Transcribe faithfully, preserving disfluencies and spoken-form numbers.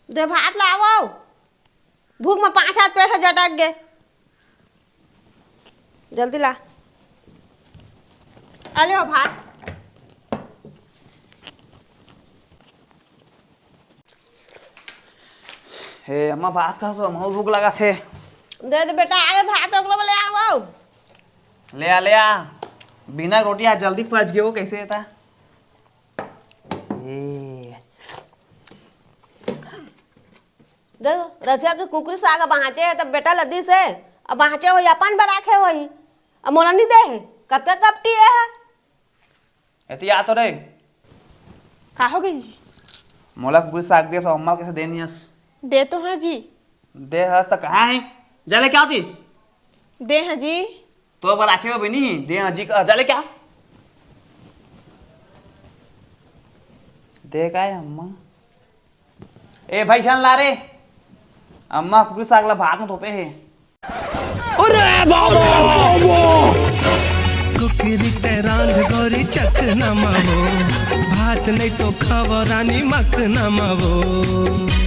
दे भात लावव, भूख म पांच हाथ पेट ह जटक गे। जल्दी ला। अले हो भात। हे अम्मा, भात खासो, हमहू भूख लागत हे। दे दे बेटा, आगे भात ओकरो बर ले आवव। ले आ, ले आ। बिना रोटी आज जल्दी पच गे हो, कइसे हे ता? ए। दे, रथिया के कुकरी साग बांचे हे, त बेटा ल दिस हे। अब बांचे होही, अपन बर राखे होही। अब मोला नी दे हे। कतका कपटी ए हे। एती आ तो रे। का हो गे जी? मोला कुकरी साग दे, सो अम्मा कइसे दे नी हस? दे तो हंव जी। दे हस त कहां हे? जा ले के आती। दे हंव जी। तो बर राखे हो बनी, दे हंव जी का, जा ले के आ। दे का हे अम्मा? ए भाई, झन ला रे। अम्मा कुकरी साग ला भात म तोपे हे। अरे बाबा! कुकरी ते रांध गोरी चकना मावो, भात नहीं तो खावो रानी मकना मावो।